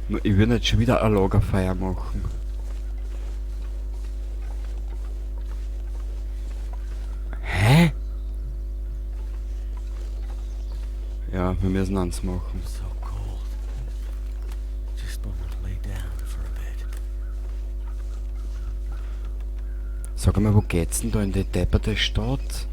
Nur ich will nicht schon wieder ein Lagerfeuer machen. Hä? Ja, wir müssen eins machen. So cold. Just want to lay down for a bit. Sag mal, wo geht's denn da in die depperte Stadt?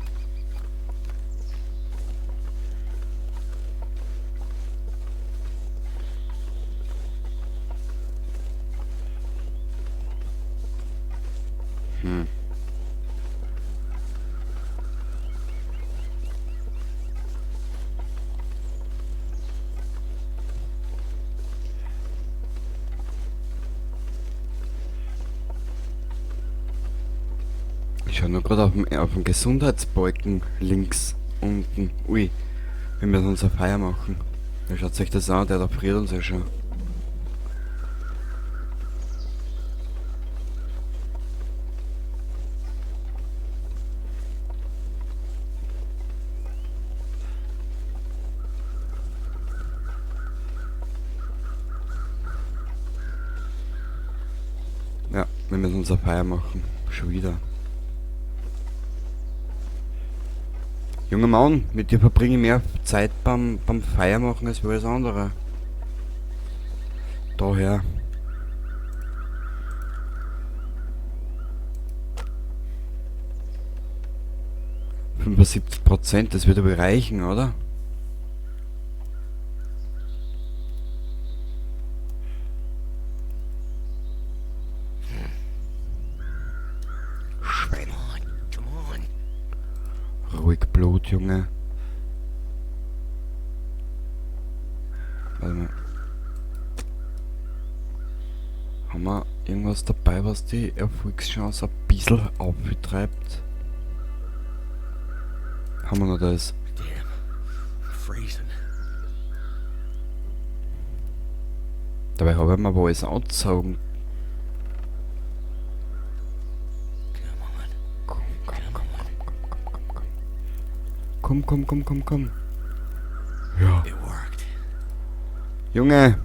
Ich schau nur grad auf dem Gesundheitsbalken links unten. Ui, wir müssen unser Feuer machen. Ja, schaut euch das an, der da friert uns ja schon. Ja, wir müssen unser Feuer machen. Schon wieder. Junger Mann, mit dir verbringe ich mehr Zeit beim Feuer machen als alles andere. Daher. 75%, das wird aber reichen, oder? Schwein. Come on, come on. Ruhig Blut, Junge. Warte mal. Haben wir irgendwas dabei, was die Erfolgschance ein bisschen auftreibt? Haben wir noch das? Damn, I'm freezing. Dabei habe ich mir aber alles angezogen. Come on. Komm, komm, komm, komm, komm, komm, komm, komm. Komm, komm, komm, komm, komm. Ja. It worked. Junge.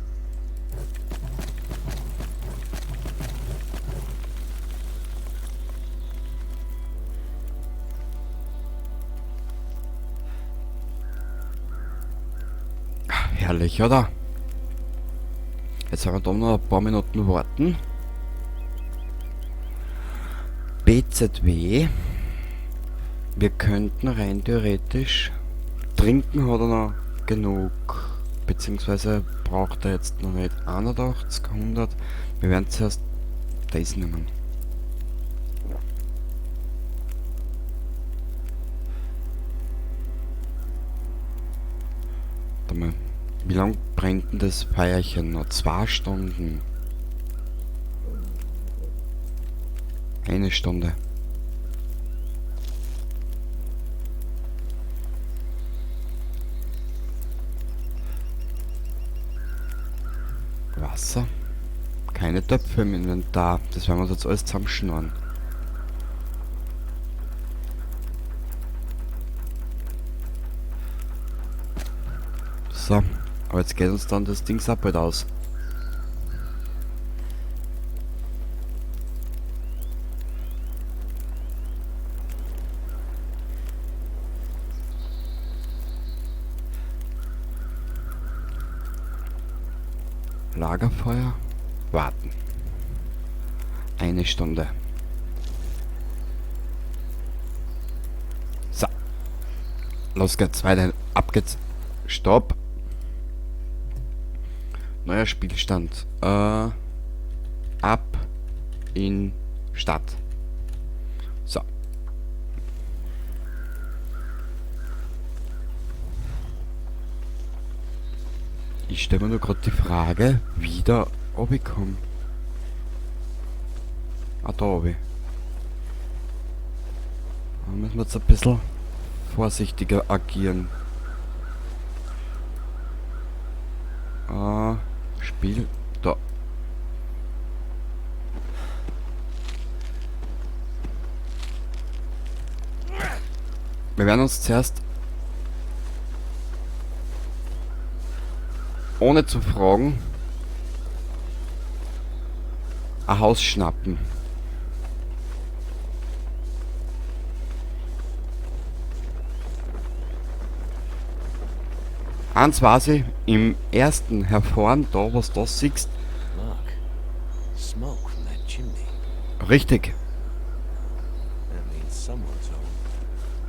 Herrlich, oder? Jetzt haben wir da noch ein paar Minuten warten. BZW. Wir könnten rein theoretisch trinken hat er noch genug. Beziehungsweise braucht er jetzt noch nicht 81, 100. Wir werden zuerst das nehmen. Warte mal. Wie lang brennt denn das Feierchen noch? 2 Stunden. 1 Stunde. Wasser. Keine Töpfe im Inventar. Das werden wir uns jetzt alles zusammenschnorren. So, aber jetzt geht uns dann das Ding auch bald aus. Lagerfeuer. Warten. 1 Stunde. So. Los geht's weiter. Ab geht's. Stopp. Neuer Spielstand. Ab in Stadt. So. Ich stelle mir nur grad die Frage, wie da runterkomme. Ah, da oben. Da müssen wir jetzt ein bisschen vorsichtiger agieren. Ah, Spiel. Da. Wir werden uns zuerst ohne zu fragen ein Haus schnappen. Eins weiß ich, im ersten hervorn, da was du da siehst. Look, smoke from that chimney. Richtig. That means someone's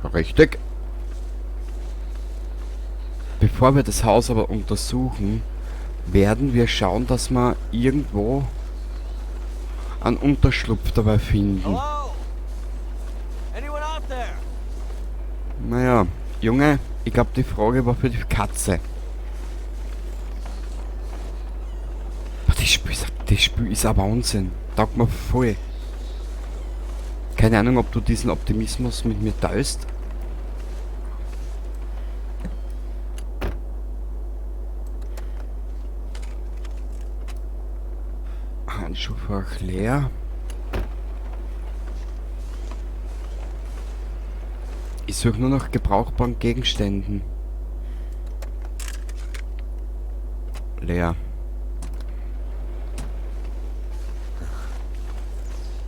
home. Richtig. Bevor wir das Haus aber untersuchen, werden wir schauen, dass wir irgendwo einen Unterschlupf dabei finden. Hello? Anyone out there? Naja, Junge, ich glaub, die Frage war für die Katze. Aber das Spiel ist ein Wahnsinn. Taugt mir voll. Keine Ahnung, ob du diesen Optimismus mit mir teilst. Handschuhfach leer. Ich suche nur nach gebrauchbaren Gegenständen. Leer.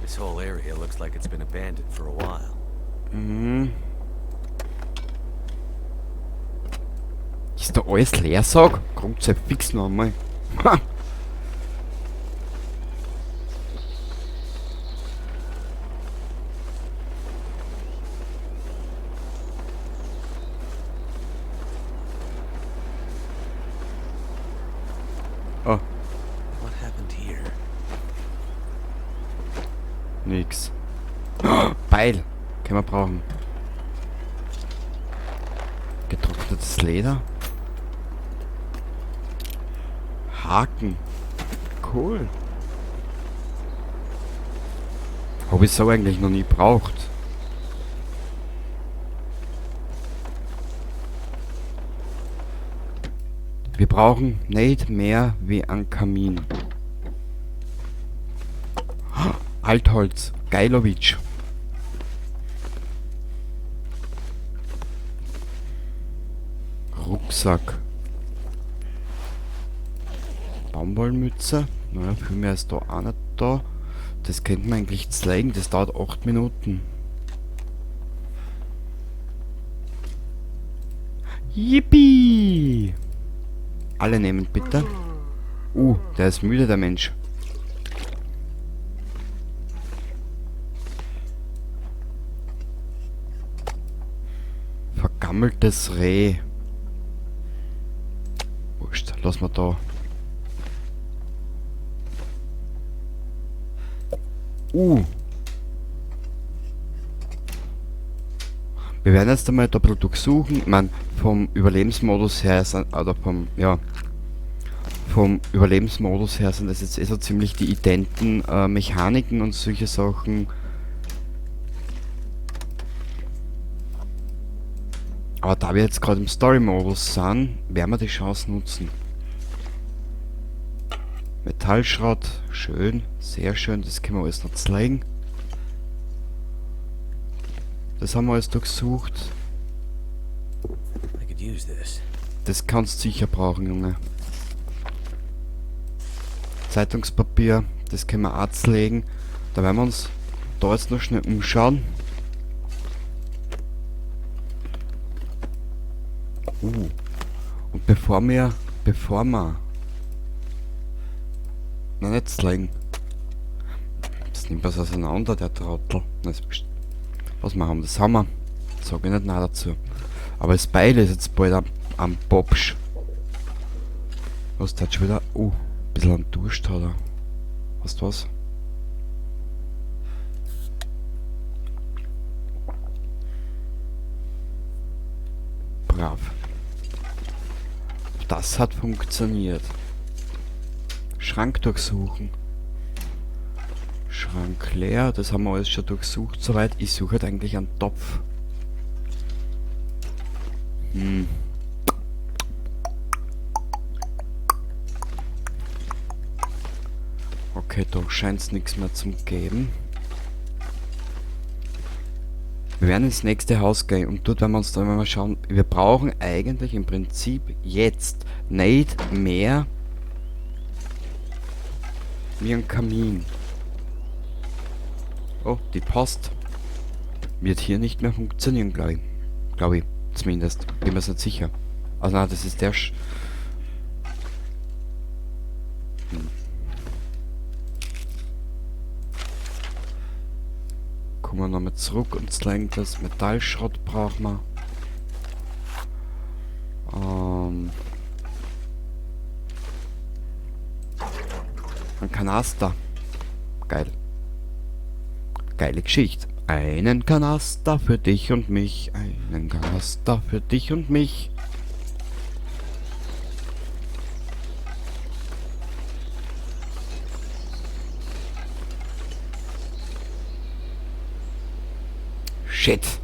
This whole area looks like it's been abandoned for a while. Ist da alles leer, sag? Kommt sehr fix noch einmal. Ha! Oh. What happened here? Nix. Beil. Können wir brauchen. Getrocknetes Leder. Haken. Cool. Hab ich so eigentlich noch nie braucht. Wir brauchen nicht mehr wie ein Kamin. Altholz. Geilowitsch. Rucksack. Baumwollmütze. Naja, viel mehr ist da auch nicht da. Das könnte man eigentlich zeigen. Das dauert 8 Minuten. Yippie! Alle nehmen bitte. Der ist müde, der Mensch. Vergammeltes Reh. Wurscht, lass mal da. Wir werden jetzt einmal da ein bisschen durchsuchen. Ich mein, vom Überlebensmodus her sind, oder vom, ja, vom Überlebensmodus her sind das jetzt eh so ziemlich die identen Mechaniken und solche Sachen. Aber da wir jetzt gerade im Story-Modus sind, werden wir die Chance nutzen. Metallschrott, schön, sehr schön, das können wir alles noch zeigen. Das haben wir alles durchsucht. I could use this. Das kannst du sicher brauchen, Junge. Zeitungspapier, das können wir auch zerlegen. Da werden wir uns da jetzt noch schnell umschauen. Und bevor wir... Nein, nicht zerlegen. Das nimmt was auseinander, der Trottel. Na, ist wurscht. Was wir haben, das haben wir. Sag ich nicht nein dazu. Aber das Beil ist jetzt bald am Popsch. Was, der hat schon wieder... Ein bisschen am Durst hat er. Weißt du was? Brav. Das hat funktioniert. Schrank durchsuchen. Schrank leer, das haben wir alles schon durchsucht soweit. Ich suche halt eigentlich einen Topf. Okay, da scheint's nix mehr zum geben. Wir werden ins nächste Haus gehen und dort werden wir uns dann mal schauen. Wir brauchen eigentlich im Prinzip jetzt nicht mehr wie ein Kamin. Oh, die Post wird hier nicht mehr funktionieren, glaube ich. Glaube ich, zumindest. Bin mir nicht sicher. Also nein, das ist der Sch... Kommen wir nochmal zurück und zeigen, das Metallschrott brauchen wir. Ein Kanaster. Geil. Geile Geschichte. Einen Kanaster für dich und mich. Einen Kanaster für dich und mich. Shit.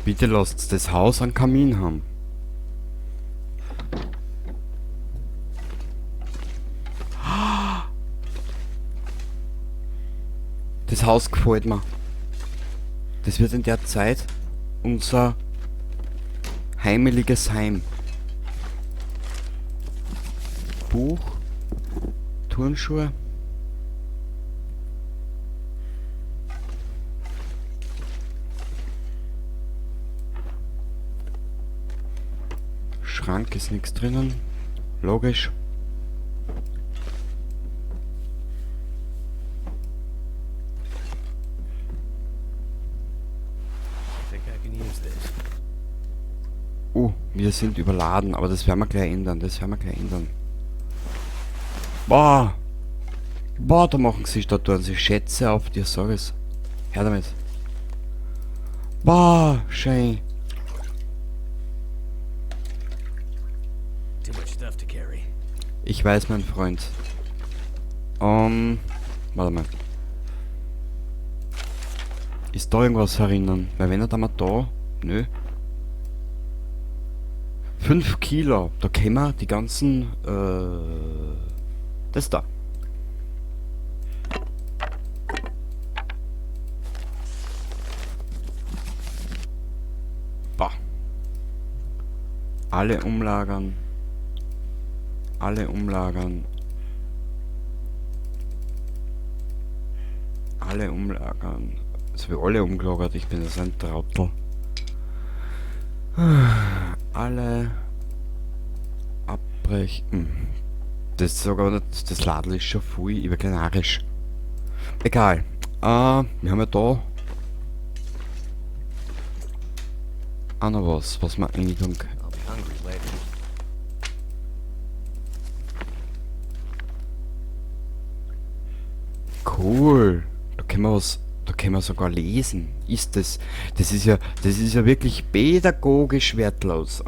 Bitte lasst das Haus einen Kamin haben. Das Haus gefällt mir. Das wird in der Zeit unser heimeliges Heim. Buch, Turnschuhe. Schrank ist nichts drinnen. Logisch. I think I can use this. Oh, wir sind überladen, aber das werden wir gleich ändern. Das werden wir gleich ändern. Boah! Boah, da machen sich, da tun sich Schätze auf, dir sag es. Her damit. Boah, schön. Too much stuff to carry. Ich weiß, mein Freund. Warte mal. Ist da irgendwas herinnen? Weil wenn er da mal da... Nö. 5 Kilo. Da können wir die ganzen... das da. Bah. Alle umlagern. Alle umlagern. Alle umlagern. Jetzt hab ich alle umgelagert. Ich bin so ein Trottel. Alle abbrechen. Das ist sogar nicht, das Ladl ist schon voll, ich bin narrisch. Egal. Wir haben ja da auch noch was, was wir eigentlich tun können. I'll be hungry later. Cool. Da können wir was, da können wir sogar lesen. Ist das, das ist ja, das ist ja wirklich pädagogisch wertlos.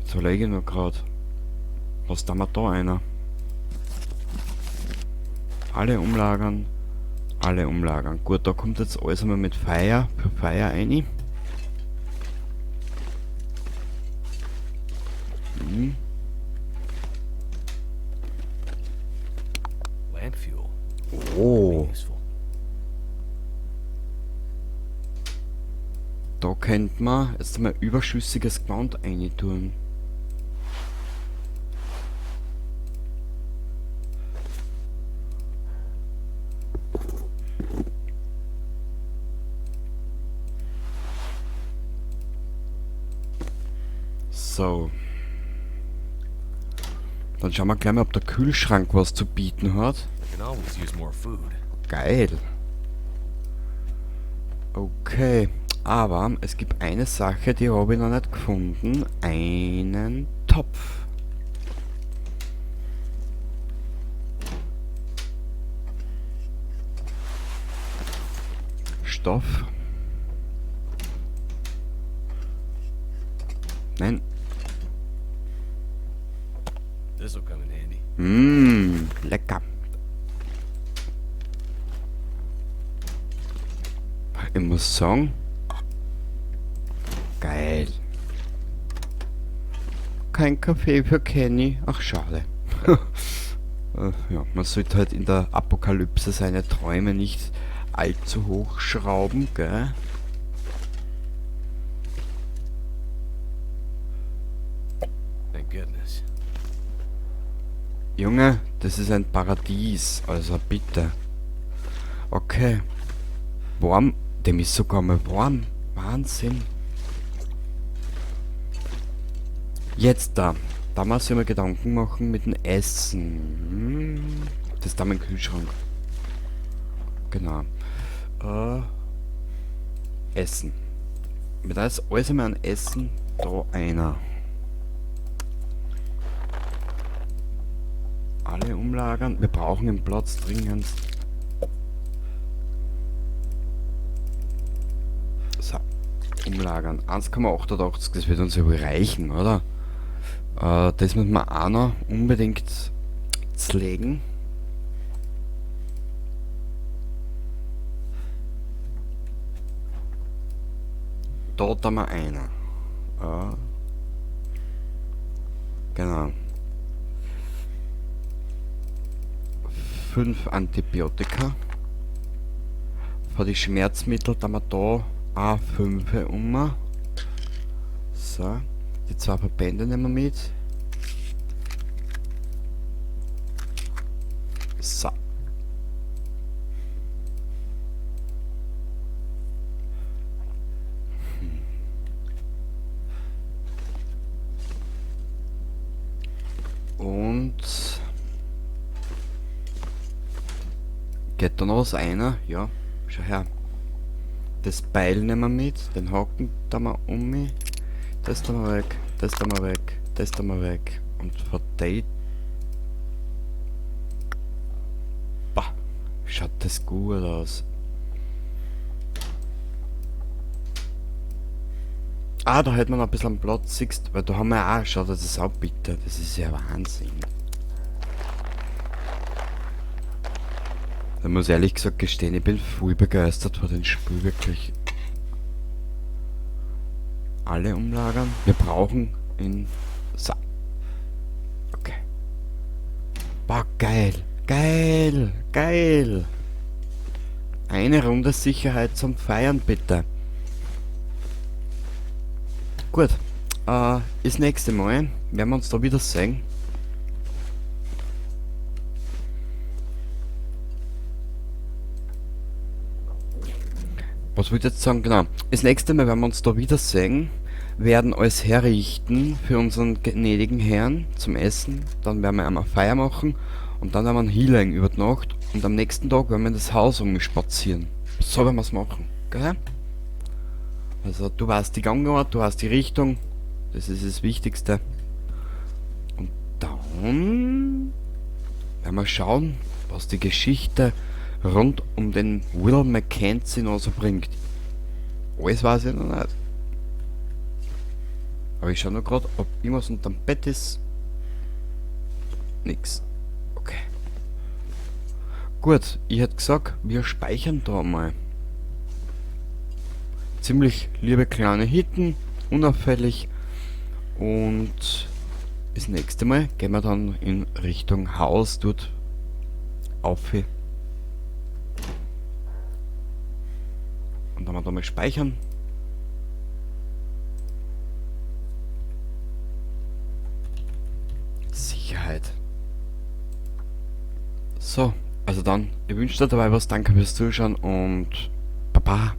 Jetzt überlege ich nur grad. Was da mal da einer? Alle umlagern. Alle umlagern. Gut, da kommt jetzt alles einmal mit Feuer, für Feuer rein. Lamp fuel. Oh. Useful. Da könnte man jetzt mal überschüssiges Gewand reintun. So. Dann schauen wir gleich mal, ob der Kühlschrank was zu bieten hat. I can always use more food. Geil. Okay, aber es gibt eine Sache, die habe ich noch nicht gefunden. Einen Topf. Stoff. Nein. This'll come in handy. Mmm, lecker. Ich muss sagen, geil. Kein Kaffee für Kenny. Ach, schade. Ja, man sollte halt in der Apokalypse seine Träume nicht allzu hoch schrauben, gell? Thank goodness. Junge, das ist ein Paradies, also bitte. Okay. Warm, dem ist sogar mal warm. Wahnsinn. Jetzt da. Da muss ich mir Gedanken machen mit dem Essen. Das ist da mein Kühlschrank. Genau. Essen. Mit da ist alles einmal an Essen da einer. Alle umlagern. Wir brauchen den Platz dringend. So. Umlagern. 1,88, das wird uns ja wohl reichen, oder? Das müssen wir auch noch unbedingt zlegen. Da haben wir einer. Genau. 5 Antibiotika. Für die Schmerzmittel da wir da auch 5 um. So. Die 2 Verbände nehmen wir mit. So. Und geht da noch was einer? Ja, schau her. Das Beil nehmen wir mit, den Haken da mal um mich. Das da mal weg, das da mal weg, das da mal weg. Und verdammt. Bah, schaut das gut aus. Ah, da hätte man noch ein bisschen Platz, siehst, weil da haben wir ja auch, schaut das ist auch bitter, das ist ja Wahnsinn. Da muss ich ehrlich gesagt gestehen, ich bin voll begeistert von dem Spiel, wirklich. Alle umlagern. Wir brauchen in... So. Okay. Boah, geil. Geil. Geil. Eine Runde Sicherheit zum Feiern, bitte. Gut. Das nächste Mal werden wir uns da wieder sehen. Was wollte ich jetzt sagen? Genau. Das nächste Mal werden wir uns da wieder sehen, werden alles herrichten für unseren gnädigen Herrn zum Essen. Dann werden wir einmal Feier machen und dann werden wir ein Healing über die Nacht und am nächsten Tag werden wir in das Haus umspazieren. So werden wir's machen, gell? Also du weißt die Gangart, du hast die Richtung, das ist das Wichtigste. Und dann werden wir schauen, was die Geschichte rund um den Will Mackenzie noch so bringt. Alles weiß ich noch nicht. Aber ich schau nur grad, ob irgendwas unterm Bett ist. Nix. Okay. Gut, ich hätte gesagt, wir speichern da mal. Ziemlich liebe kleine Hitten, unauffällig. Und das nächste Mal gehen wir dann in Richtung Haus dort auf. Und dann wir da mal speichern. Sicherheit. So, also dann, ich wünsche dir dabei was, danke fürs Zuschauen und Baba.